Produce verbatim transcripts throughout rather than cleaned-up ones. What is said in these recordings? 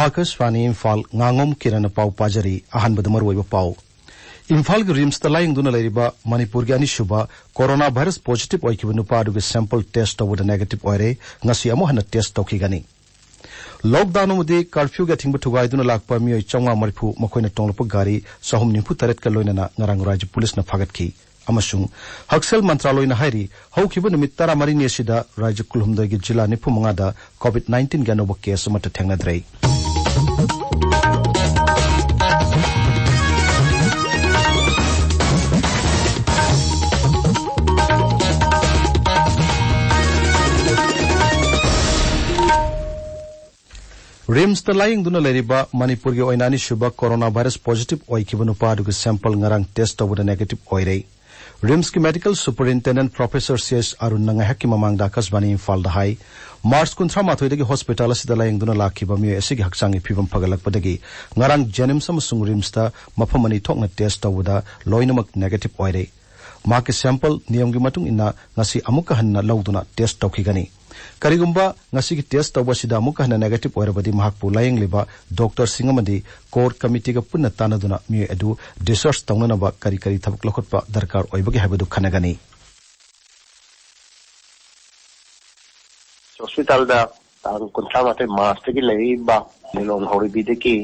ꯑꯥꯀꯥꯁꯕꯥꯅꯤ ꯏꯝꯐꯥꯜ, ꯉꯥꯉꯣꯝ ꯀꯤꯔꯟꯅ ꯄꯥꯎ ꯄꯥꯖꯔꯤ꯫ ꯑꯍꯥꯟꯕꯗ ꯃꯔꯨꯑꯣꯏꯕ ꯄꯥꯎ꯫ ꯏꯝꯐꯥꯜꯒꯤ ꯔꯤꯝꯁꯇ ꯂꯥꯌꯦꯡꯗꯨꯅ ꯂꯩꯔꯤꯕ ꯃꯅꯤꯄꯨꯔꯒꯤ ꯑꯅꯤꯁꯨꯕ ꯀꯣꯔꯣꯅꯥ ꯚꯥꯏꯔꯁ ꯄꯣꯖꯤꯇꯤꯚ ꯑꯣꯏꯈꯤꯕ ꯅꯨꯄꯥ ꯑꯗꯨꯒꯤ ꯁꯦꯝꯄꯜ ꯇꯦꯁ ꯇꯧꯕꯗ ꯅꯦꯒꯦꯇꯤꯚ ꯑꯣꯏꯔꯦ꯫ ꯉꯁꯤ ꯑꯃꯨꯛ ꯍꯟꯅ ꯇꯦꯁ ꯇꯧꯈꯤꯒꯅꯤ꯫ ꯂꯣꯛꯗꯥꯎꯟ ꯑꯃꯗꯤ ꯀꯔꯐ꯭ꯌꯨꯒꯤ ꯑꯊꯤꯡꯕ ꯊꯨꯒꯥꯏꯗꯨꯅ ꯂꯥꯛꯄ ꯃꯤꯑꯣꯏ ꯆꯥꯝꯃꯉꯥ ꯃꯔꯤꯐꯨ, ꯃꯈꯣꯏꯅ ꯇꯣꯡꯂꯛꯄ ꯒꯥꯔꯤ ꯆꯍꯨꯝ ꯅꯤꯐꯨ ꯇꯔꯦꯠꯀ ꯂꯣꯏꯅꯅ ꯉꯔꯥꯡ ꯔꯥꯖ꯭ꯌ ꯄꯨꯂꯤꯁꯅ ꯐꯥꯒꯠꯈꯤ꯫ ꯑꯃꯁꯨꯡ ꯍꯛꯁꯦꯜ ꯃꯟꯇ꯭ꯔꯥꯂꯣꯏꯅ ꯍꯥꯏꯔꯤ, ꯍꯧꯈꯤꯕ ꯅꯨꯃꯤꯠ ꯇꯔꯥꯃꯔꯤꯅꯤ ꯑꯁꯤꯗ ꯔꯥꯖ꯭ꯌ ꯀꯨꯟꯍꯨꯝꯗꯣꯏꯒꯤ ꯖꯤꯂꯥ ꯅꯤꯐꯨ ꯃꯉꯥꯗ ꯀꯣꯚꯤꯗ ꯅꯥꯏꯟꯇꯤꯟꯒꯤ ꯑꯅꯧꯕ ꯀꯦꯁ ꯑꯃꯠꯇ ꯊꯦꯡꯅꯗ꯭ꯔꯤ꯫ ꯔꯤꯝꯁꯇ ꯂꯥꯌꯦꯡꯗꯨꯅ ꯂꯩꯔꯤꯕ ꯃꯅꯤꯄꯨꯔꯒꯤ ꯑꯣꯏꯅ ꯑꯅꯤꯁꯨꯕ ꯀꯣꯔꯣꯅꯥ ꯚꯥꯏꯔꯁ ꯄꯣꯖꯤꯇꯤꯚ ꯑꯣꯏꯈꯤꯕ ꯅꯨꯄꯥ ꯑꯗꯨꯒꯤ ꯁꯦꯝꯄꯜ ꯉꯔꯥꯡ ꯇꯦꯁ ꯇꯧꯕꯗ ꯅꯦꯒꯦꯇꯤꯚ ꯑꯣꯏꯔꯦ꯫ ꯔꯤꯝꯁꯀꯤ medical superintendent professor C S ꯑꯔꯨꯟꯅ ꯉꯥꯏꯍꯥꯛꯀꯤ ꯃꯃꯥꯡꯗ ꯑꯥꯀꯥꯁꯕꯥꯅꯤ ꯏꯝꯐꯥꯜꯗ ꯍꯥꯏ, ꯃꯥꯔꯆ ꯀꯨꯟꯊ꯭ꯔꯥ ꯃꯥꯊꯣꯏꯗꯒꯤ ꯍꯣꯁꯄꯤꯇꯥꯜ ꯑꯁꯤꯗ ꯂꯥꯌꯦꯡꯗꯨꯅ ꯂꯥꯛꯈꯤꯕ ꯃꯤꯑꯣꯏ ꯑꯁꯤꯒꯤ ꯍꯛꯆꯥꯡꯒꯤ ꯐꯤꯕꯝ ꯐꯒꯠꯂꯛꯄꯗꯒꯤ ꯉꯔꯥꯡ ꯖꯦꯅꯤꯝꯁ ꯑꯃꯁꯨꯡ ꯔꯤꯝꯁꯇ ꯃꯐꯝ ꯑꯅꯤ ꯊꯣꯛꯅ ꯇꯦꯁ ꯇꯧꯕꯗ ꯂꯣꯏꯅꯃꯛ ꯅꯦꯒꯦꯇꯤꯚ ꯑꯣꯏꯔꯦ꯫ ꯃꯍꯥꯛꯀꯤ ꯁꯦꯝꯄꯜ ꯅꯤꯌꯝꯒꯤ ꯃꯇꯨꯡ ꯏꯟꯅ ꯉꯁꯤ ꯑꯃꯨꯛꯀ ꯍꯟꯅ ꯂꯧꯗꯨꯅ ꯇꯦꯁ ꯇꯧꯈꯤꯒꯅꯤ꯫ ꯀꯔꯤꯒꯨꯝꯕ ꯉꯁꯤꯒꯤ ꯇꯦꯁ ꯇꯧꯕ ꯑꯁꯤꯗ ꯑꯃꯨꯛꯀ ꯍꯟꯅ ꯅꯦꯒꯦꯇꯤꯚ ꯑꯣꯏꯔꯕꯗꯤ, ꯃꯍꯥꯛꯄꯨ ꯂꯥꯌꯦꯡꯂꯤꯕ ꯗꯣꯛꯇꯔꯁꯤꯡ ꯑꯃꯗꯤ ꯀꯣꯔ ꯀꯃꯤꯇꯤꯒ ꯄꯨꯟꯅ ꯇꯥꯟꯅꯗꯨꯅ ꯃꯤꯑꯣꯏ ꯑꯗꯨ ꯗꯤꯁꯆꯥꯔꯖ ꯇꯧꯅꯅꯕ ꯀꯔꯤ ꯀꯔꯤ ꯊꯕꯛ ꯂꯧꯈꯠꯄ ꯗꯔꯀꯥꯔ ꯑꯣꯏꯕꯒꯦ ꯍꯥꯏꯕꯗꯨ ꯈꯟꯅꯒꯅꯤ꯫ ꯍꯣꯁꯄꯤꯇꯥꯜꯗ ꯇꯥꯡ ꯀꯨꯟꯊ꯭ꯔꯥ ꯃꯥꯊꯣꯏ ꯃꯥꯔꯆꯇꯒꯤ ꯂꯩꯔꯛꯏꯕ ꯂꯤꯂꯣꯡ ꯍꯧꯔꯩꯕꯤꯗꯒꯤ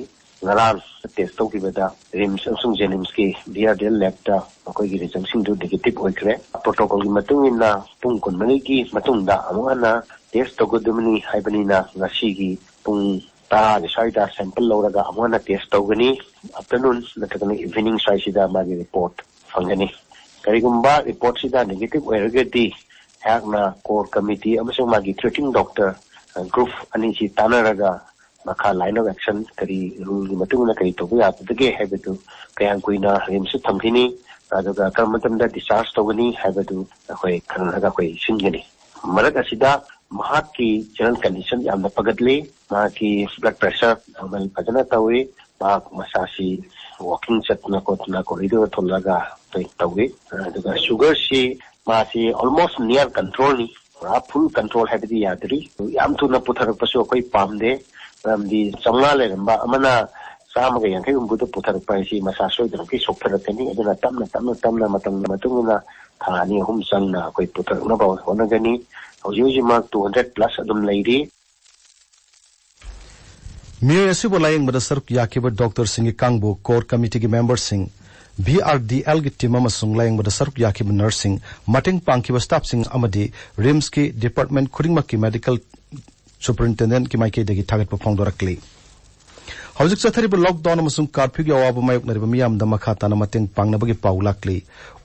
ꯉꯔꯥꯡ ꯇꯦꯁ ꯇꯧꯈꯤꯕꯗ ꯔꯤꯝꯁ ꯑꯃꯁꯨꯡ ꯖꯦꯅꯤꯝꯁꯀꯤ ꯚꯤ ꯑꯥꯔ ꯗꯤ ꯑꯦꯜ ꯂꯦꯕꯇ ꯃꯈꯣꯏꯒꯤ ꯔꯤꯖꯜꯁꯤꯡꯗꯨ ꯅꯦꯒꯦꯇꯤꯚ ꯑꯣꯏꯈ꯭ꯔꯦ꯫ ꯄ꯭ꯔꯣꯇꯣꯀꯣꯜꯒꯤ ꯃꯇꯨꯡ ꯏꯟꯅ ꯄꯨꯡ ꯀꯨꯟꯃꯔꯤꯒꯤ ꯃꯇꯨꯡꯗ ꯑꯃꯨꯛ ꯍꯟꯅ ꯇꯦꯁ ꯇꯧꯒꯗꯕꯅꯤ ꯍꯥꯏꯕꯅꯤꯅ, ꯉꯁꯤꯒꯤ ꯄꯨꯡ ꯇꯔꯥꯒꯤ ꯁ꯭ꯋꯥꯏꯗ ꯁꯦꯝꯄꯜ ꯂꯧꯔꯒ ꯑꯃꯨꯛ ꯍꯟꯅ ꯇꯦꯁ ꯇꯧꯒꯅꯤ꯫ ꯑꯥꯐꯇꯔꯅꯨꯟ ꯅꯠꯇ꯭ꯔꯒꯅ ꯏꯚꯤꯅꯤꯡ ꯁ꯭ꯋꯥꯏꯁꯤꯗ ꯃꯥꯒꯤ ꯔꯤꯄꯣꯔꯠ ꯐꯪꯒꯅꯤ꯫ ꯀꯔꯤꯒꯨꯝꯕ ꯔꯤꯄꯣꯔꯠꯁꯤꯗ ꯅꯦꯒꯦꯇꯤꯚ ꯑꯣꯏꯔꯒꯗꯤ, ꯑꯩꯍꯥꯛꯅ ꯀꯣꯔ ꯀꯃꯤꯇꯤ ꯑꯃꯁꯨꯡ ꯃꯥꯒꯤ ꯇ꯭ꯔꯤꯇꯤꯡ ꯗꯣꯛꯇꯔ ꯒ꯭ꯔꯨꯞ ꯑꯅꯤꯁꯤ ꯇꯥꯟꯅꯔꯒ ꯃꯈꯥ ꯂꯥꯏꯟ ꯑꯣꯐ ꯑꯦꯛꯁꯟ ꯀꯔꯤ ꯔꯨꯜꯒꯤ ꯃꯇꯨꯡ ꯏꯟꯅ ꯀꯔꯤ ꯇꯧꯕ ꯌꯥꯒꯗꯒꯦ ꯍꯥꯏꯕꯗꯨ, ꯀꯌꯥꯝ ꯀꯨꯏꯅ ꯔꯤꯝꯁꯇ ꯊꯝꯈꯤꯅꯤ, ꯑꯗꯨꯒ ꯀꯔꯝꯕ ꯃꯇꯝꯗ ꯗꯤꯁꯆꯥꯔꯖ ꯇꯧꯒꯅꯤ ꯍꯥꯏꯕꯗꯨ ꯑꯩꯈꯣꯏ ꯈꯟꯅꯔꯒ ꯑꯩꯈꯣꯏ ꯁꯤꯟꯒꯅꯤ꯫ ꯃꯔꯛ ꯑꯁꯤꯗ ꯃꯍꯥꯛꯀꯤ ꯖꯦꯅꯔꯦꯜ ꯀꯟꯗꯤꯁꯟ ꯌꯥꯝꯅ ꯐꯒꯠꯂꯤ꯫ ꯃꯍꯥꯛꯀꯤ ꯕ꯭ꯂꯗ ꯄ꯭ꯔꯦꯁꯔ ꯅꯣꯔꯃꯦꯜ ꯐꯖꯅ ꯇꯧꯏ꯫ ꯃꯍꯥꯛ ꯃꯁꯥꯁꯤ ꯋꯥꯀꯤꯡ ꯆꯠꯇꯅ ꯈꯣꯠꯇꯅ ꯀꯣꯔꯤꯗꯣꯔ ꯊꯣꯛꯂꯒ ꯇꯧꯏ꯫ ꯑꯗꯨꯒ ꯁꯨꯒꯔꯁꯤ ꯃꯥꯁꯤ ꯑꯣꯜꯃꯣꯁ ꯅꯤꯌꯔ ꯀꯟꯇ꯭ꯔꯣꯜꯅꯤ꯫ ꯄꯨꯔꯥ ꯐꯨꯜ ꯀꯟꯇ꯭ꯔꯣꯜ ꯍꯥꯏꯕꯗꯤ ꯌꯥꯗ꯭ꯔꯤ꯫ ꯌꯥꯝ ꯊꯨꯅ ꯄꯨꯊꯔꯛꯄꯁꯨ ꯑꯩꯈꯣꯏ ꯄꯥꯝꯗꯦ꯫ ꯃꯔꯝꯗꯤ ꯆꯥꯝꯃꯉꯥ ꯂꯩꯔꯝꯕ ꯑꯃꯅ ꯆꯥꯝꯃꯒ ꯌꯥꯡꯈꯩ ꯍꯨꯝꯐꯨꯗ ꯄꯨꯊꯔꯛꯄ ꯍꯥꯏꯁꯤ ꯃꯁꯥ ꯁꯣꯏꯗꯅꯃꯛꯀꯤ ꯁꯣꯛꯊꯔꯛꯀꯅꯤ꯫ ꯑꯗꯨꯅ ꯇꯞꯅ ꯇꯞꯅ ꯇꯞꯅ ꯃꯇꯝꯒꯤ ꯃꯇꯨꯡ ꯏꯟꯅ ꯊꯥ ꯑꯅꯤ ꯑꯍꯨꯝ ꯆꯪꯅ ꯑꯩꯈꯣꯏ ꯄꯨꯊꯔꯛꯅꯕ ꯍꯣꯠꯅꯒꯅꯤ꯫ ꯍꯧꯖꯤꯛ ꯍꯧꯖꯤꯛꯃꯛ ꯇꯨ ꯍꯟꯗ꯭ꯔꯦꯠ ꯄ꯭ꯂꯁ ꯑꯗꯨꯝ ꯂꯩꯔꯤ꯫ ꯃꯤꯑꯣꯏ ꯑꯁꯤꯕꯨ ꯂꯥꯌꯦꯡꯕꯗ ꯁꯔꯨꯛ ꯌꯥꯈꯤꯕ ꯗꯣꯛꯇꯔꯁꯤꯡꯒꯤ ꯀꯥꯡꯕꯨ, ꯀꯣꯔ ꯀꯃꯤꯇꯤꯒꯤ ꯃꯦꯝꯕꯔꯁꯤꯡ, ꯚꯤ ꯑꯥꯔ ꯗꯤ ꯑꯦꯜꯒꯤ ꯇꯤꯝ ꯑꯃꯁꯨꯡ ꯂꯥꯌꯦꯡꯕꯗ ꯁꯔꯨꯛ ꯌꯥꯈꯤꯕ ꯅꯔꯁꯁꯤꯡ, ꯃꯇꯦꯡ ꯄꯥꯡꯈꯤꯕ ꯁ꯭ꯇꯥꯐꯁꯤꯡ ꯑꯃꯗꯤ ꯔꯤꯝꯁꯀꯤ ꯗꯤꯄꯥꯔꯠꯃꯦꯟ ꯈꯨꯗꯤꯡꯃꯛꯀꯤ ꯃꯦꯗꯤꯀꯦꯜ ꯁꯨꯄꯔꯤꯟꯇꯦꯟꯗꯦꯟꯠꯀꯤ ꯃꯥꯏꯀꯩꯗꯒꯤ ꯊꯥꯒꯠꯄ ꯐꯣꯡꯗꯣꯔꯛꯂꯤ꯫ ꯍꯧꯖꯤꯛ ꯆꯠꯊꯔꯤꯕ ꯂꯣꯛꯗꯥꯎꯟ ꯑꯃꯁꯨꯡ ꯀꯥꯔꯐ꯭ꯌꯨꯒꯤ ꯑꯋꯥꯕ ꯃꯥꯌꯣꯛꯅꯔꯤꯕ ꯃꯤꯌꯥꯝꯗ ꯃꯈꯥ ꯇꯥꯅ ꯃꯇꯦꯡ ꯄꯥꯡꯅꯕꯒꯤ ꯄꯥꯎ ꯂꯥꯛꯂꯤ꯫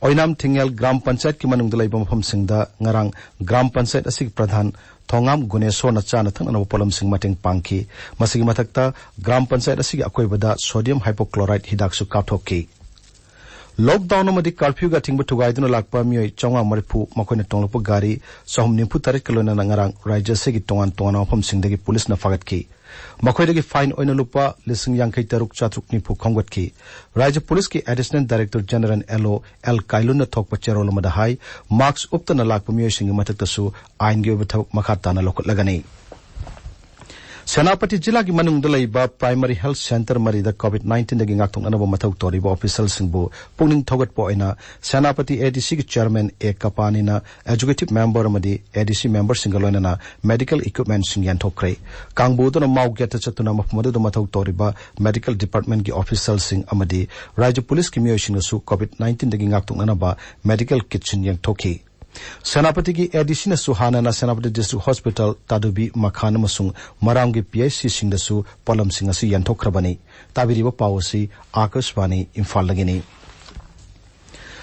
ꯑꯣꯏꯅꯥꯝ ꯊꯤꯡꯉꯦꯜ ꯒ꯭ꯔꯥꯝ ꯄꯟꯆꯥꯌꯠꯀꯤ ꯃꯅꯨꯡꯗ ꯂꯩꯕ ꯃꯐꯝꯁꯤꯡꯗ ꯉꯔꯥꯡ ꯒ꯭ꯔꯥꯝ ꯄꯟꯆꯥꯌꯠ ꯑꯁꯤꯒꯤ ꯄ꯭ꯔꯙꯥꯟ ꯊꯣꯉꯥꯝ ꯒꯨꯅꯦꯁꯣꯔꯅ ꯆꯥꯅ ꯊꯛꯅꯅꯕ ꯄꯣꯠꯂꯝꯁꯤꯡ ꯃꯇꯦꯡ ꯄꯥꯡꯈꯤ꯫ ꯃꯁꯤꯒꯤ ꯃꯊꯛꯇ ꯒ꯭ꯔꯥꯝ ꯄꯟꯆꯥꯌꯠ ꯑꯁꯤꯒꯤ ꯑꯀꯣꯏꯕꯗ ꯁꯣꯗꯤꯌꯝ ꯍꯥꯏꯄꯣꯀ꯭ꯂꯣꯔꯥꯏꯗ ꯍꯤꯗꯥꯛꯁꯨ ꯀꯥꯞꯊꯣꯛꯈꯤ꯫ ꯂꯣꯛꯗꯥꯎꯟ ꯑꯃꯗꯤ ꯀꯥꯔꯐ꯭ꯌꯨꯒ ꯑꯊꯤꯡꯕ ꯊꯨꯒꯥꯏꯗꯨꯅ ꯂꯥꯛꯄ ꯃꯤꯑꯣꯏ ꯆꯥꯝꯃꯉꯥ ꯃꯔꯤꯐꯨ, ꯃꯈꯣꯏꯅ ꯇꯣꯡꯂꯛꯄ ꯒꯥꯔꯤ ꯆꯍꯨꯝ ꯅꯤꯐꯨ ꯇꯔꯦꯠꯀ ꯂꯣꯏꯅꯅ ꯉꯔꯥꯡ ꯔꯥꯖ꯭ꯌ ꯑꯁꯤꯒꯤ ꯇꯣꯉꯥꯟ ꯇꯣꯉꯥꯟꯕ ꯃꯐꯝꯁꯤꯡꯗꯒꯤ ꯄꯨꯂꯤꯁꯅ ꯐꯥꯒꯠꯈꯤ꯫ ꯃꯈꯣꯏꯗꯒꯤ ꯐꯥꯏꯟ ꯑꯣꯏꯅ ꯂꯨꯄꯥ ꯂꯤꯁꯤꯡ ꯌꯥꯡꯈꯩ ꯇꯔꯨꯛ ꯆꯥꯇ꯭ꯔꯨꯛ ꯅꯤꯐꯨ ꯈꯣꯝꯒꯠꯈꯤ꯫ ꯔꯥꯖ꯭ꯌ ꯄꯨꯂꯤꯁꯀꯤ ꯑꯦꯗꯤꯁꯅꯦꯜ ꯗꯥꯏꯔꯦꯛꯇꯔ ꯖꯦꯅꯔꯦꯜ ꯑꯦꯜ ꯑꯣ ꯑꯦꯜ ꯀꯥꯏꯂꯨꯟꯅ ꯊꯣꯛꯄ ꯆꯦꯔꯣꯜ ꯑꯃꯗ ꯍꯥꯏ, ꯃꯥꯛꯁ ꯎꯞꯇꯅ ꯂꯥꯛꯄ ꯃꯤꯑꯣꯏꯁꯤꯡꯒꯤ ꯃꯊꯛꯇꯁꯨ ꯑꯥꯏꯟꯒꯤ ꯑꯣꯏꯕ ꯊꯕꯛ ꯃꯈꯥ ꯇꯥꯅ ꯂꯧꯈꯠꯂꯒꯅꯤ꯫ ꯁꯦꯅꯥꯄꯇꯤ ꯖꯤꯂꯥꯒꯤ ꯃꯅꯨꯡꯗ ꯂꯩꯕ ꯄ꯭ꯔꯥꯏꯃꯔꯤ ꯍꯦꯜꯊ ꯁꯦꯟꯇꯔ ꯃꯔꯤꯗ ꯀꯣꯚꯤꯗ ꯅꯥꯏꯟꯇꯤꯟꯗꯒꯤ ꯉꯥꯛꯊꯣꯛꯅꯅꯕ ꯃꯊꯧ ꯇꯧꯔꯤꯕ ꯑꯣꯐꯤꯁꯤꯌꯦꯜꯁꯤꯡꯕꯨ ꯄꯨꯛꯅꯤꯡ ꯊꯧꯒꯠꯄ ꯑꯣꯏꯅ ꯁꯦꯅꯥꯄꯇꯤ ꯑꯦ ꯗꯤ ꯁꯤꯒꯤ ꯆꯦꯌꯔꯃꯦꯟ ꯑꯦ ꯀꯄꯥꯅꯤꯅ ꯑꯦꯖꯨꯀꯦꯇꯤꯚ ꯃꯦꯝꯕꯔ ꯑꯃꯗꯤ ꯑꯦ ꯗꯤ ꯁꯤ ꯃꯦꯝꯕꯔꯁꯤꯡꯒ ꯂꯣꯏꯅꯅ ꯃꯦꯗꯤꯀꯦꯜ ꯏꯀ꯭ꯋꯤꯞꯃꯦꯟꯠꯁꯤꯡ ꯌꯦꯟꯊꯣꯛꯈ꯭ꯔꯦ꯫ ꯀꯥꯡꯕꯨ ꯑꯗꯨꯅ ꯃꯥꯎ ꯒꯦꯠꯇ ꯆꯠꯇꯨꯅ ꯃꯐꯝ ꯑꯗꯨꯗ ꯃꯊꯧ ꯇꯧꯔꯤꯕ ꯃꯦꯗꯤꯀꯦꯜ ꯗꯤꯄꯥꯔꯠꯃꯦꯟꯠꯀꯤ ꯑꯣꯐꯤꯁꯤꯌꯦꯜꯁꯤꯡ ꯑꯃꯗꯤ ꯔꯥꯖ꯭ꯌ ꯄꯨꯂꯤꯁꯀꯤ ꯃꯤꯑꯣꯏꯁꯤꯡꯅꯁꯨ ꯀꯣꯚꯤꯗ ꯅꯥꯏꯟꯇꯤꯟꯗꯒꯤ ꯉꯥꯛꯊꯣꯛꯅꯅꯕ ꯃꯦꯗꯤꯀꯦꯜ ꯀꯤꯠꯁꯤꯡ ꯌꯦꯟꯊꯣꯛꯈꯤ꯫ ꯁꯦꯅꯥꯄꯇꯤꯒꯤ ꯑꯦ ꯗꯤ ꯁꯤꯅꯁꯨ ꯍꯥꯟꯅꯅ ꯁꯦꯅꯥꯄꯇꯤ ꯗꯤꯁꯇ꯭ꯔꯤꯛ ꯍꯣꯁꯄꯤꯇꯥꯜ, ꯇꯥꯗꯨꯕꯤ ꯃꯈꯥꯟ ꯑꯃꯁꯨꯡ ꯃꯔꯥꯝꯒꯤ ꯄꯤ ꯑꯩꯆ ꯁꯤꯁꯤꯡꯗꯁꯨ ꯄꯣꯠꯂꯝꯁꯤꯡ ꯑꯁꯤ ꯌꯦꯟꯊꯣꯛꯈ꯭ꯔꯕꯅꯤ꯫ ꯇꯥꯕꯤꯔꯤꯕ ꯄꯥꯎ ꯑꯁꯤ ꯑꯥꯀꯥꯁꯕꯥꯅꯤ ꯏꯝꯐꯥꯜꯗꯒꯤꯅꯤ꯫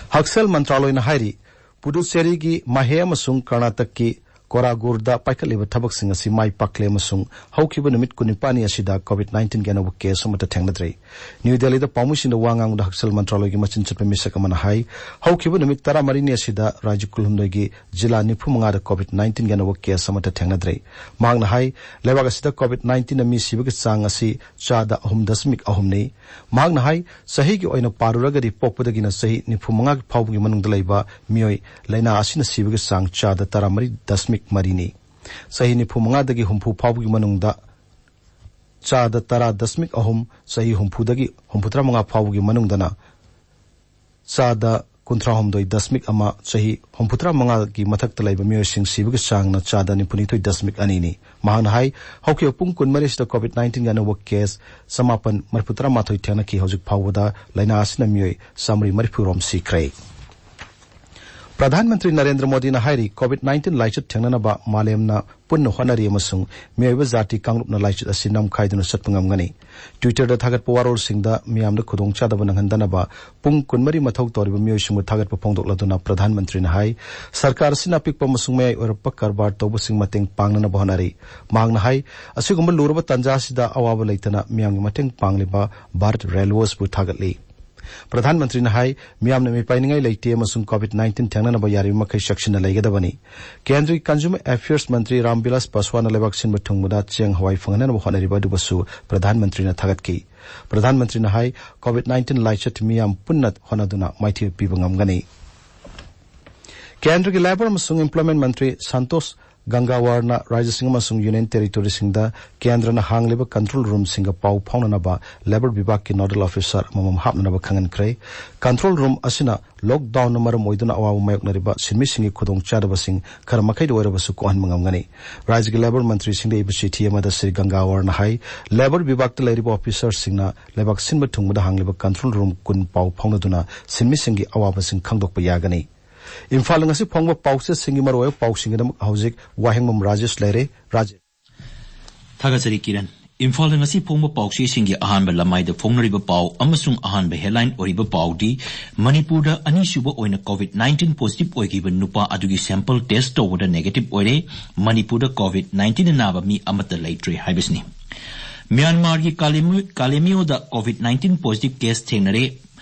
ꯍꯛꯁꯦꯜ ꯃꯟꯇ꯭ꯔꯥꯂꯣꯏꯅ ꯍꯥꯏꯔꯤ, ꯄꯨꯗꯨꯆꯦꯔꯤꯒꯤ ꯃꯥꯍꯦ ꯑꯃꯁꯨꯡ ꯀꯔꯅꯥꯇꯛꯀꯤ ꯀꯣꯔꯥꯒꯨꯔꯗ ꯄꯥꯏꯈꯠꯂꯤꯕ ꯊꯕꯛꯁꯤꯡ ꯑꯁꯤ ꯃꯥꯏ ꯄꯥꯛꯂꯦ ꯑꯃꯁꯨꯡ ꯍꯧꯈꯤꯕ ꯅꯨꯃꯤꯠ ꯀꯨꯟꯅꯤꯄꯥꯟꯅꯤ ꯑꯁꯤꯗ ꯀꯣꯚꯤꯗ ꯅꯥꯏꯟꯇꯤꯟꯒꯤ ꯑꯅꯧꯕ ꯀꯦꯁ ꯑꯃꯠꯇ ꯊꯦꯡꯅꯗ꯭ꯔꯤ꯫ ꯅ꯭ꯌꯨ ꯗꯦꯜꯂꯤꯗ ꯄꯥꯎꯃꯤꯁꯤꯡꯗ ꯋꯥ ꯉꯥꯡꯕꯗ ꯍꯛꯁꯦꯜ ꯃꯟꯇ꯭ꯔꯥꯂꯣꯏꯒꯤ ꯃꯆꯤꯟ ꯆꯠꯄ ꯃꯤꯁꯛ ꯑꯃꯅ ꯍꯥꯏ, ꯍꯧꯈꯤꯕ ꯅꯨꯃꯤꯠ ꯇꯔꯥꯃꯔꯤꯅꯤ ꯑꯁꯤꯗ ꯔꯥꯖ꯭ꯌ ꯀꯨꯟꯍꯨꯝꯗꯣꯏꯒꯤ ꯖꯤꯂꯥ ꯅꯤꯐꯨ ꯃꯉꯥꯗ ꯀꯣꯚꯤꯗ ꯅꯥꯏꯟꯇꯤꯟꯒꯤ ꯑꯅꯧꯕ ꯀꯦꯁ ꯑꯃꯠꯇ ꯊꯦꯡꯅꯗ꯭ꯔꯤ꯫ ꯃꯍꯥꯛꯅ ꯍꯥꯏ, ꯂꯩꯕꯥꯛ ꯑꯁꯤꯗ ꯀꯣꯚꯤꯗ ꯅꯥꯏꯟꯇꯤꯟꯅ ꯃꯤ ꯁꯤꯕꯒꯤ ꯆꯥꯡ ꯑꯁꯤ ꯆꯥꯗ ꯑꯍꯨꯝ ꯗꯁꯃꯤꯛ ꯑꯍꯨꯝꯅꯤ꯫ ꯃꯍꯥꯛꯅ ꯍꯥꯏ, ꯆꯍꯤꯒꯤ ꯑꯣꯏꯅ ꯄꯥꯔꯨꯔꯒꯗꯤ ꯄꯣꯛꯄꯗꯒꯤꯅ ꯆꯍꯤ ꯅꯤꯐꯨ ꯃꯉꯥ ꯐꯥꯎꯕꯒꯤ ꯃꯅꯨꯡꯗ ꯂꯩꯕ ꯃꯤꯑꯣꯏ ꯂꯥꯏꯅꯥ ꯑꯁꯤꯅ ꯁꯤꯕꯒꯤ ꯆꯥꯡ ꯆꯥꯗ ꯇꯔꯥꯃꯔꯤ ꯗꯁꯃꯤꯛ ꯃꯔꯤꯅꯤ꯫ ꯆꯍꯤ ꯅꯤꯐꯨ ꯃꯉꯥꯗꯒꯤ ꯍꯨꯝꯐꯨ ꯐꯥꯎꯕꯒꯤ ꯃꯅꯨꯡꯗ ꯆꯥꯗ ꯇꯔꯥ ꯗꯁꯃꯤꯛ ꯑꯍꯨꯝ, ꯆꯍꯤ ꯍꯨꯝꯐꯨꯗꯒꯤ ꯍꯨꯝꯐꯨꯇꯔꯥ ꯃꯉꯥ ꯐꯥꯎꯕꯒꯤ ꯃꯅꯨꯡꯗꯅ ꯆꯥꯗ ꯀꯨꯟꯊ꯭ꯔꯥ ꯍꯨꯝꯗꯣꯏ ꯗꯁꯃꯤꯛ ꯑꯃ, ꯆꯍꯤ ꯍꯨꯝꯐꯨꯇꯔꯥ ꯃꯉꯥꯒꯤ ꯃꯊꯛꯇ ꯂꯩꯕ ꯃꯤꯑꯣꯏꯁꯤꯡ ꯁꯤꯕꯒꯤ ꯆꯥꯡꯅ ꯆꯥꯗ ꯅꯤꯐꯨꯅꯤꯊꯣꯏ ꯗꯁꯃꯤꯛ ꯑꯅꯤꯅꯤ꯫ ꯃꯍꯥꯛꯅ ꯍꯥꯏ, ꯍꯧꯈꯤꯕ ꯄꯨꯡ ꯀꯨꯟꯃꯔꯤꯁꯤꯗ COVID nineteenꯒꯤ ꯑꯅꯧꯕ ꯀꯦꯁ ꯆꯃꯥꯄꯟ ꯃꯔꯤꯐꯨꯇꯔꯥ ꯃꯥꯊꯣꯏ ꯊꯦꯡꯅꯈꯤ꯫ ꯍꯧꯖꯤꯛ ꯐꯥꯎꯕꯗ ꯂꯥꯏꯅꯥ ꯑꯁꯤꯅ ꯃꯤꯑꯣꯏ ꯆꯥꯃꯔꯤ ꯃꯔꯤꯐꯨ ꯔꯣꯝ ꯁꯤꯈ꯭ꯔꯦ꯫ ꯄ꯭ꯔꯙꯥꯟ ꯃꯟꯇ꯭ꯔꯤ ꯅꯔꯦꯟꯗ꯭ꯔ ꯃꯣꯗꯤꯅ ꯍꯥꯏꯔꯤ, COVID nineteen ꯂꯥꯏꯆꯠ ꯊꯦꯡꯅꯅꯕ ꯃꯥꯂꯦꯝꯅ ꯄꯨꯟꯅ ꯍꯣꯠꯅꯔꯤ ꯑꯃꯁꯨꯡ ꯃꯤꯑꯣꯏꯕ ꯖꯥꯇꯤ ꯀꯥꯡꯂꯨꯞꯅ ꯂꯥꯏꯆꯠ ꯑꯁꯤ ꯅꯝꯈꯥꯏꯗꯨꯅ ꯆꯠꯄ ꯉꯝꯒꯅꯤ꯫ Twitterꯗ ꯊꯥꯒꯠꯄ ꯋꯥꯔꯣꯜꯁꯤꯡꯗ ꯃꯤꯌꯥꯝꯗ ꯈꯨꯗꯣꯡꯆꯥꯗꯕ ꯅꯪꯍꯟꯗꯅꯕ ꯄꯨꯡ ꯀꯨꯟꯃꯔꯤ ꯃꯊꯧ ꯇꯧꯔꯤꯕ ꯃꯤꯑꯣꯏꯁꯤꯡꯕꯨ ꯊꯥꯒꯠꯄ ꯐꯣꯡꯗꯣꯛꯂꯗꯨꯅ ꯄ꯭ꯔꯙꯥꯟ ꯃꯟꯇ꯭ꯔꯤꯅ ꯍꯥꯏ, ꯁꯔꯀꯥꯔ ꯑꯁꯤꯅ ꯑꯄꯤꯛꯄ ꯑꯃꯁꯨꯡ ꯃꯌꯥꯏ ꯑꯣꯏꯔꯞꯄ ꯀꯔꯕꯥꯔ ꯇꯧꯕꯁꯤꯡ ꯃꯇꯦꯡ ꯄꯥꯡꯅꯅꯕ ꯍꯣꯠꯅꯔꯤ꯫ ꯃꯍꯥꯛꯅ ꯍꯥꯏ, ꯑꯁꯤꯒꯨꯝꯕ ꯂꯨꯔꯕ ꯇꯥꯟꯖꯥ ꯑꯁꯤꯗ ꯑꯋꯥꯕ ꯂꯩꯇꯅ ꯃꯤꯌꯥꯝꯒꯤ ꯃꯇꯦꯡ ꯄꯥꯡꯂꯤꯕ ꯚꯥꯔꯠ ꯔꯦꯜꯋꯦꯁꯕꯨ ꯊꯥꯒꯠꯂꯤ꯫ ꯄ꯭ꯔꯙꯥꯟ ꯃꯟꯇ꯭ꯔꯤꯅ ꯍꯥꯏ, ꯃꯤꯌꯥꯝꯅ ꯃꯤꯄꯥꯏꯅꯤꯡꯉꯥꯏ ꯂꯩꯇꯦ ꯑꯃꯁꯨꯡ COVID nineteen ꯊꯦꯡꯅꯅꯕ ꯌꯥꯔꯤꯕ ꯃꯈꯩ ꯆꯦꯛꯁꯤꯟꯅ ꯂꯩꯒꯗꯕꯅꯤ꯫ ꯀꯦꯟꯗ꯭ꯔꯒꯤ Consumer Affairs ꯃꯟꯇ꯭ꯔꯤ ꯔꯥꯝ ꯕꯤꯂꯥꯁ ꯄꯥꯁꯋꯥꯟꯅ ꯂꯩꯕꯥꯛ ꯁꯤꯟꯕ ꯊꯨꯡꯕꯗ ꯆꯦꯡ ꯍꯋꯥꯏ ꯐꯪꯍꯟꯅꯕ ꯍꯣꯠꯅꯔꯤꯕ ꯑꯗꯨꯕꯨꯁꯨ ꯄ꯭ꯔꯙꯥꯟ ꯃꯟꯇ꯭ꯔꯤꯅ ꯊꯥꯒꯠꯈꯤ꯫ ꯄ꯭ꯔꯙꯥꯟ ꯃꯟꯇ꯭ꯔꯤꯅ ꯍꯥꯏ, COVID nineteen ꯂꯥꯏꯆꯠ ꯃꯤꯌꯥꯝ ꯄꯨꯟꯅ ꯍꯣꯠꯅꯗꯨꯅ ꯃꯥꯏꯊꯤꯕ ꯄꯤꯕ ꯉꯝꯒꯅꯤ꯫ ꯀꯦꯟꯗ꯭ꯔꯒꯤ ꯂꯦꯕꯔ ꯑꯃꯁꯨꯡ ꯏꯝꯄ꯭ꯂꯣꯏꯃꯦꯟ ꯃꯟꯇ꯭ꯔꯤ ꯁꯟꯇꯣꯁ ꯒꯪꯒꯥꯋꯥꯔꯅ ꯔꯥꯖ꯭ꯌꯁꯤꯡ ꯑꯃꯁꯨꯡ ꯌꯨꯅꯤꯌꯟ ꯇꯦꯔꯤꯇꯣꯔꯤꯁꯤꯡꯗ ꯀꯦꯟꯗ꯭ꯔꯅ ꯍꯥꯡꯂꯤꯕ ꯀꯟꯇ꯭ꯔꯣꯜ ꯔꯨꯝꯁꯤꯡꯒ ꯄꯥꯎ ꯐꯥꯎꯅꯅꯕ ꯂꯦꯕꯔ ꯕꯤꯚꯥꯒꯀꯤ ꯅꯣꯗꯜ ꯑꯣꯐꯤꯁꯥꯔ ꯑꯃꯃꯝ ꯍꯥꯞꯅꯅꯕ ꯈꯪꯍꯟꯈ꯭ꯔꯦ꯫ ꯀꯟꯇ꯭ꯔꯣꯜ ꯔꯨꯝ ꯑꯁꯤꯅ ꯂꯣꯛꯗꯥꯎꯟꯅ ꯃꯔꯝ ꯑꯣꯏꯗꯨꯅ ꯑꯋꯥꯕ ꯃꯥꯌꯣꯛꯅꯔꯤꯕ ꯁꯤꯟꯃꯤꯁꯤꯡꯒꯤ ꯈꯨꯗꯣꯡꯆꯥꯗꯕꯁꯤꯡ ꯈꯔ ꯃꯈꯩꯗ ꯑꯣꯏꯔꯕꯁꯨ ꯀꯣꯛꯍꯟꯕ ꯉꯝꯒꯅꯤ꯫ ꯔꯥꯖ꯭ꯌꯒꯤ ꯂꯦꯕꯔ ꯃꯟꯇ꯭ꯔꯤꯁꯤꯡꯗ ꯏꯕ ꯆꯤꯊꯤ ꯑꯃꯗ ꯁ꯭ꯔꯤ ꯒꯪꯒꯥꯋꯥꯔꯅ ꯍꯥꯏ, ꯂꯦꯕꯔ ꯕꯤꯚꯥꯒꯇ ꯂꯩꯔꯤꯕ ꯑꯣꯐꯤꯁꯥꯔꯁꯤꯡꯅ ꯂꯩꯕꯥꯛ ꯁꯤꯟꯕ ꯊꯨꯡꯕꯗ ꯍꯥꯡꯂꯤꯕ ꯀꯟꯇ꯭ꯔꯣꯜ ꯔꯨꯝ ꯀꯨꯟ ꯄꯥꯎ ꯐꯥꯎꯅꯗꯨꯅ ꯁꯤꯟꯃꯤꯁꯤꯡꯒꯤ ꯑꯋꯥꯕꯁꯤꯡ ꯈꯪꯗꯣꯛꯄ ꯌꯥꯒꯅꯤ꯫ ꯏꯝꯐꯥꯜꯗ ꯉꯁꯤ ꯐꯣꯡꯕ ꯄꯥꯎꯆꯦꯁꯤꯡꯒꯤ ꯃꯔꯨꯑꯣꯏꯕ ꯄꯥꯎꯁꯤꯡꯒꯤꯗꯃꯛ ꯍꯧꯖꯤꯛ ꯋꯥꯍꯦꯡꯕꯝ ꯔꯥꯖꯦꯁ ꯂꯩꯔꯦ꯫ ꯔꯥꯖꯦꯁ꯫ ꯊꯥꯒꯠꯆꯔꯤ ꯀꯤꯔꯟ꯫ ꯏꯝꯐꯥꯜꯗ ꯉꯁꯤ ꯐꯣꯡꯕ ꯄꯥꯎꯆꯦꯁꯤꯡꯒꯤ ꯑꯍꯥꯟꯕ ꯂꯃꯥꯏꯗ ꯐꯣꯡꯅꯔꯤꯕ ꯄꯥꯎ ꯑꯃꯁꯨꯡ ꯑꯍꯥꯟꯕ ꯍꯦꯗꯂꯥꯏꯟ ꯑꯣꯏꯔꯤꯕ ꯄꯥꯎꯗꯤ ꯃꯅꯤꯄꯨꯔꯗ ꯑꯅꯤꯁꯨꯕ ꯑꯣꯏꯅ COVID nineteen positive ꯑꯣꯏꯈꯤꯕ ꯅꯨꯄꯥ ꯑꯗꯨꯒꯤ sample test ꯇꯧꯕꯗ negative ꯑꯣꯏꯔꯦ꯫ ꯃꯅꯤꯄꯨꯔꯗ COVID nineteen ꯅꯥꯕ ꯃꯤ ꯑꯃꯠꯇ ꯂꯩꯇ꯭ꯔꯦ ꯍꯥꯏꯕꯁꯤꯅꯤ꯫ ꯃ꯭ꯌꯥꯟꯃꯥꯔꯒꯤ ꯀꯥꯂꯦꯃꯤ-, ꯀꯥꯂꯦꯃꯤꯌꯣꯗ COVID nineteen positive case ꯊꯦꯡꯅꯔꯦ꯫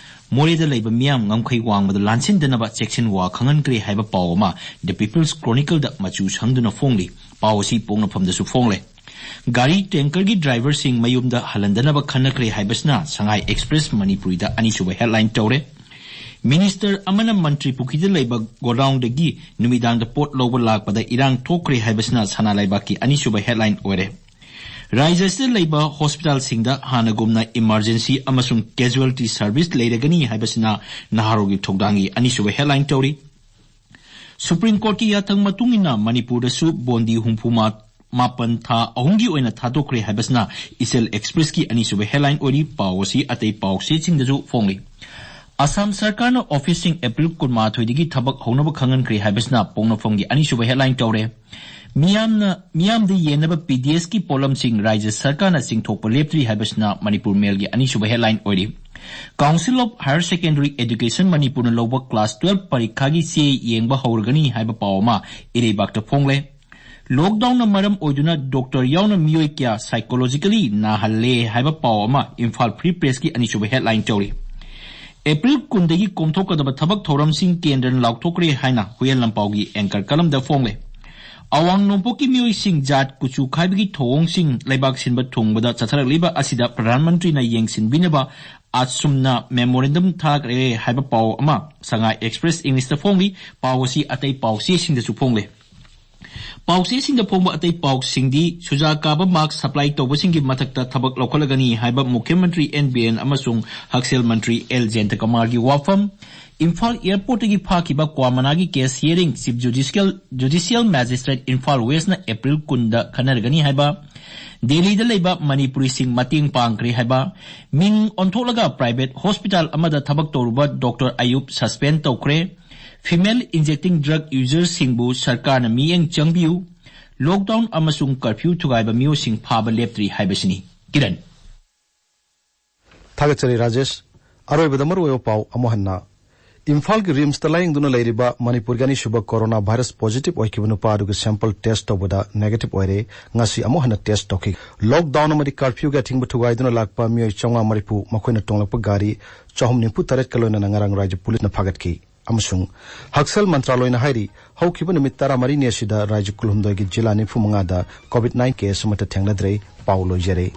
ꯃꯣꯔꯦꯗ ꯂꯩꯕ ꯃꯤꯌꯥꯝ ꯉꯝꯈꯩ ꯋꯥꯡꯃꯗ ꯂꯥꯟꯁꯤꯟꯗꯅꯕ ꯆꯦꯛꯁꯤꯟ ꯋꯥ ꯈꯪꯍꯟꯈ꯭ꯔꯦ ꯍꯥꯏꯕ ꯄꯥꯎ ꯑꯃ The People's Chronicleꯗ ꯃꯆꯨ ꯁꯪꯗꯨꯅ ꯐꯣꯡꯂꯤ꯫ ꯄꯥꯎ ꯑꯁꯤ ꯄꯣꯛꯅꯐꯝꯗꯁꯨ ꯐꯣꯡꯂꯦ꯫ ꯒꯥꯔꯤ tankerꯒꯤ driverꯁꯤꯡ ꯃꯌꯨꯝꯗ ꯍꯜꯍꯟꯗꯅꯕ ꯈꯟꯅꯈ꯭ꯔꯦ ꯍꯥꯏꯕꯁꯤꯅ Shanghai Express ꯃꯅꯤꯄꯨꯔꯤꯗ ꯑꯅꯤꯁꯨꯕ headline ꯇꯧꯔꯦ꯫ Minister ꯑꯃꯅ ꯃꯟꯇ꯭ꯔꯤ ꯄꯨꯈ꯭ꯔꯤꯗ ꯂꯩꯕ godownꯗꯒꯤ ꯅꯨꯃꯤꯗꯥꯡꯗ ꯄꯣꯠ ꯂꯧꯕ ꯂꯥꯛꯄꯗ ꯏꯔꯥꯡ ꯊꯣꯛꯈ꯭ꯔꯦ ꯍꯥꯏꯕꯁꯤꯅ ꯁꯅꯥ ꯂꯩꯕꯥꯛꯀꯤ ꯑꯅꯤꯁꯨꯕ headline ꯑꯣꯏꯔꯦ꯫ ꯔꯥꯖ꯭ꯌ ꯑꯁꯤꯗ ꯂꯩꯕ ꯍꯣꯁꯄꯤꯇꯥꯜꯁꯤꯡꯗ ꯍꯥꯟꯅꯒꯨꯝꯅ ꯏꯃꯥꯔꯖꯦꯟꯁꯤ ꯑꯃꯁꯨꯡ ꯀꯦꯖꯨꯋꯦꯂꯤꯇꯤ ꯁꯔꯚꯤꯁ ꯂꯩꯔꯒꯅꯤ ꯍꯥꯏꯕꯁꯤꯅ ꯅꯍꯥꯔꯣꯜꯒꯤ ꯊꯧꯗꯥꯡꯒꯤ ꯑꯅꯤꯁꯨꯕ ꯍꯦꯗꯂꯥꯏꯟ ꯇꯧꯔꯤ꯫ ꯁꯨꯄ꯭ꯔꯤꯝ ꯀꯣꯔꯠꯀꯤ ꯌꯥꯊꯪ ꯃꯇꯨꯡ ꯏꯟꯅ ꯃꯅꯤꯄꯨꯔꯗꯁꯨ ꯕꯣꯟꯗꯤ ꯍꯨꯝꯐꯨ ꯃꯥꯄꯟ ꯊꯥ ꯑꯍꯨꯝꯒꯤ ꯑꯣꯏꯅ ꯊꯥꯗꯣꯛꯈ꯭ꯔꯦ ꯍꯥꯏꯕꯁꯤꯅ ꯏꯆꯦꯜ ꯑꯦꯛꯁꯄ꯭ꯔꯦꯁꯀꯤ ꯑꯅꯤꯁꯨꯕ ꯍꯦꯗꯂꯥꯏꯟ ꯑꯣꯏꯔꯤ꯫ ꯄꯥꯎ ꯑꯁꯤ ꯑꯇꯩ ꯄꯥꯎꯆꯦꯁꯤꯡꯗꯁꯨ ꯐꯣꯡꯂꯤ꯫ ꯑꯁꯥꯝ ꯁꯔꯀꯥꯔꯅ ꯑꯣꯐꯤꯁꯁꯤꯡ ꯑꯦꯄ꯭ꯔꯤꯜ ꯀꯨꯟꯃꯥꯊꯣꯏꯗꯒꯤ ꯊꯕꯛ ꯍꯧꯅꯕ ꯈꯪꯍꯟꯈ꯭ꯔꯦ ꯍꯥꯏꯕꯁꯤꯅ ꯄꯣꯛꯅꯐꯝꯒꯤ ꯑꯅꯤꯁꯨꯕ ꯍꯦꯗꯂꯥꯏꯟ ꯇꯧꯔꯦ꯫ ꯃꯤꯌꯥꯝꯅ, ꯃꯤꯌꯥꯝꯗ ꯌꯦꯟꯅꯕ ꯄꯤ ꯗꯤ ꯑꯦꯁꯀꯤ ꯄꯣꯠꯂꯝꯁꯤꯡ ꯔꯥꯖ꯭ꯌ ꯁꯔꯀꯥꯔꯅ ꯆꯤꯡꯊꯣꯛꯄ ꯂꯦꯞꯇ꯭ꯔꯤ ꯍꯥꯏꯕꯁꯤꯅ ꯃꯅꯤꯄꯨꯔ ꯃꯦꯜꯒꯤ ꯑꯅꯤꯁꯨꯕ ꯍꯦꯗꯂꯥꯏꯟ ꯑꯣꯏꯔꯤ꯫ Council of Higher Secondary Education ꯃꯅꯤꯄꯨꯔꯅ ꯂꯧꯕ ꯀ꯭ꯂꯥꯁ ꯇꯨꯋꯦꯜꯐ ꯄꯔꯤꯈꯥꯒꯤ ꯆꯦ ꯌꯦꯡꯕ ꯍꯧꯔꯒꯅꯤ ꯍꯥꯏꯕ ꯄꯥꯎ ꯑꯃ ꯏꯔꯩꯕꯥꯛꯇ ꯐꯣꯡꯂꯦ꯫ ꯂꯣꯛꯗꯥꯎꯟꯅ ꯃꯔꯝ ꯑꯣꯏꯗꯨꯅ ꯗꯣꯛꯇꯔ ꯌꯥꯎꯅ ꯃꯤꯑꯣꯏ ꯀꯌꯥ ꯁꯥꯏꯀꯣꯂꯣꯖꯤꯀꯦꯂꯤ ꯅꯥꯍꯜꯂꯦ ꯍꯥꯏꯕ ꯄꯥꯎ ꯑꯃ ꯏꯝꯐꯥꯜ ꯐ꯭ꯔꯤ ꯄ꯭ꯔꯦꯁꯀꯤ ꯑꯅꯤꯁꯨꯕ ꯍꯦꯗꯂꯥꯏꯟ ꯇꯧꯔꯤ꯫ ꯑꯦꯄ꯭ꯔꯤꯜ ꯀꯨꯟꯗꯒꯤ ꯀꯣꯝꯊꯣꯛꯀꯗꯕ ꯊꯕꯛ ꯊꯧꯔꯝꯁꯤꯡ ꯀꯦꯟꯗ꯭ꯔꯅ ꯂꯥꯎꯊꯣꯛꯈ꯭ꯔꯦ ꯍꯥꯏꯅ ꯍꯨꯏꯌꯦꯟ ꯂꯝꯄꯥꯎꯒꯤ ꯑꯦꯡꯀꯔ ꯀꯂꯝꯗ ꯐꯣꯡꯂꯦ꯫ ꯑꯋꯥꯡ ꯅꯣꯡꯄꯣꯛꯀꯤ ꯃꯤꯑꯣꯏꯁꯤꯡ ꯖꯥꯠ ꯀꯨꯆꯨ ꯈꯥꯏꯕꯒꯤ ꯊꯧꯑꯣꯡꯁꯤꯡ ꯂꯩꯕꯥꯛ ꯁꯤꯟꯕ ꯊꯨꯡꯕꯗ ꯆꯠꯊꯔꯛꯂꯤꯕ ꯑꯁꯤꯗ ꯄ꯭ꯔꯙꯥꯟ ꯃꯟꯇ꯭ꯔꯤꯅ ꯌꯦꯡꯁꯤꯟꯕꯤꯅꯕ ꯑꯁꯨꯝꯅ ꯃꯦꯃꯣꯔꯦꯟꯗꯝ ꯊꯥꯈ꯭ꯔꯦ ꯍꯥꯏꯕ ꯄꯥꯎ ꯑꯃ ꯁꯉꯥꯏ ꯑꯦꯛꯁꯄ꯭ꯔꯦꯁ ꯏꯪꯂꯤꯁꯇ ꯐꯣꯡꯂꯤ꯫ ꯄꯥꯎ ꯑꯁꯤ ꯑꯇꯩ ꯄꯥꯎꯆꯦꯁꯤꯡꯗꯁꯨ ꯐꯣꯡꯂꯦ꯫ ꯄꯥꯎꯆꯦꯁꯤꯡꯗ ꯐꯣꯡꯕ ꯑꯇꯩ ꯄꯥꯎꯁꯤꯡꯗꯤ ꯁꯨꯖꯥ ꯀꯥꯕ ꯃꯥꯛꯁ ꯁꯄ꯭ꯂꯥꯏ ꯇꯧꯕꯁꯤꯡꯒꯤ ꯃꯊꯛꯇ ꯊꯕꯛ ꯂꯧꯈꯠꯂꯒꯅꯤ ꯍꯥꯏꯕ ꯃꯨꯈ꯭ꯌ ꯃꯟꯇ꯭ꯔꯤ ꯑꯦꯟ ꯕꯤꯔꯦꯟ ꯑꯃꯁꯨꯡ ꯍꯛꯁꯦꯜ ꯃꯟꯇ꯭ꯔꯤ ꯑꯦꯜ ꯖꯌꯟꯇꯀꯨꯃꯥꯔꯒꯤ ꯋꯥꯐꯝ, ꯏꯝꯐꯥꯜ ꯑꯦꯌꯔꯄꯣꯔꯠꯇꯒꯤ ꯐꯥꯈꯤꯕ ꯀ꯭ꯋꯥꯃꯅꯥꯒꯤ case hearing chief judicial, judicial magistrate Imphal ꯋꯦꯁꯅ ꯑꯦꯄ꯭ꯔꯤꯜ ꯀꯨꯟꯗ ꯈꯟꯅꯔꯒꯅꯤ ꯍꯥꯏꯕ, ꯗꯦꯜꯂꯤꯗ ꯂꯩꯕ ꯃꯅꯤꯄꯨꯔꯤꯁꯤꯡ ꯃꯇꯦꯡ ꯄꯥꯡꯈ꯭ꯔꯦ ꯍꯥꯏꯕ, ꯃꯤꯡ ꯑꯣꯟꯊꯣꯛꯂꯒ ꯄ꯭ꯔꯥꯏꯚꯦꯠ ꯍꯣꯁꯄꯤꯇꯥꯜ ꯑꯃꯗ ꯊꯕꯛ ꯇꯧꯔꯨꯕ ꯗꯣꯛꯇꯔ ꯑꯌꯨꯞ ꯁꯁꯄꯦꯟ ꯇꯧꯈ꯭ꯔꯦ, ꯐꯤꯃꯦꯜ ꯏꯟꯖꯦꯛꯇꯤꯡ ꯗ꯭ꯔꯒ ꯌꯨꯖꯔꯁꯤꯡꯕꯨ ꯁꯔꯀꯥꯔꯅ ꯃꯤꯠꯌꯦꯡ ꯆꯪꯕꯤꯌꯨ, ꯂꯣꯛꯗꯥꯎꯟ ꯑꯃꯁꯨꯡ ꯀꯔꯐ꯭ꯌꯨ ꯊꯨꯒꯥꯏꯕ ꯃꯤꯑꯣꯏꯁꯤꯡ ꯐꯥꯕ ꯂꯦꯞꯇ꯭ꯔꯤ ꯍꯥꯏꯕꯁꯤꯅꯤ꯫ ꯀꯤꯔꯟ꯫ ꯊꯥꯒꯠꯆꯔꯤ ꯔꯥꯖꯦꯁ꯫ ꯑꯔꯣꯏꯕꯗ ꯃꯔꯨꯑꯣꯏꯕ ꯄꯥꯎ ꯑꯃꯨꯛ ꯍꯟꯅ꯫ ꯏꯝꯐꯥꯜꯒꯤ ꯔꯤꯝꯁꯇ ꯂꯥꯌꯦꯡꯗꯨꯅ ꯂꯩꯔꯤꯕ ꯃꯅꯤꯄꯨꯔꯒꯤ ꯑꯅꯤꯁꯨꯕ ꯀꯣꯔꯣꯅꯥ ꯚꯥꯏꯔꯁ ꯄꯣꯖꯤꯇꯤꯚ ꯑꯣꯏꯈꯤꯕ ꯅꯨꯄꯥ ꯑꯗꯨꯒꯤ ꯁꯦꯝꯄꯜ ꯇꯦꯁ ꯇꯧꯕꯗ ꯅꯦꯒꯦꯇꯤꯚ ꯑꯣꯏꯔꯦ꯫ ꯉꯁꯤ ꯑꯃꯨꯛ ꯍꯟꯅ ꯇꯦꯁ ꯇꯧꯈꯤ꯫ ꯂꯣꯛꯗꯥꯎꯟ ꯑꯃꯗꯤ ꯀꯔꯐ꯭ꯌꯨꯒꯤ ꯑꯊꯤꯡꯕ ꯊꯨꯒꯥꯏꯗꯨꯅ ꯂꯥꯛꯄ ꯃꯤꯑꯣꯏ ꯆꯥꯝꯃꯉꯥ ꯃꯔꯤꯐꯨ, ꯃꯈꯣꯏꯅ ꯇꯣꯡꯂꯛꯄ ꯒꯥꯔꯤ ꯆꯍꯨꯝ ꯅꯤꯐꯨ ꯇꯔꯦꯠꯀ ꯂꯣꯏꯅꯅ ꯉꯔꯥꯡ ꯔꯥꯖ꯭ꯌ ꯄꯨꯂꯤꯁꯅ ꯐꯥꯒꯠꯈꯤ꯫ ꯑꯃꯁꯨꯡ ꯍꯛꯁꯦꯜ ꯃꯟꯇ꯭ꯔꯥꯂꯣꯏꯅ ꯍꯥꯏꯔꯤ, ꯍꯧꯈꯤꯕ ꯅꯨꯃꯤꯠ ꯇꯔꯥꯃꯔꯤꯅꯤ ꯑꯁꯤꯗ ꯔꯥꯖ꯭ꯌ ꯀꯨꯟꯍꯨꯝꯗꯣꯏꯒꯤ ꯖꯤꯂꯥ ꯅꯤꯐꯨ ꯃꯉꯥꯗ ꯀꯣꯚꯤꯗ ꯅꯥꯏꯟ ꯀꯦꯁ ꯑꯃꯠꯇ ꯊꯦꯡꯅꯗ꯭ꯔꯦ꯫ ꯄꯥꯎ ꯂꯣꯏꯖꯔꯦ꯫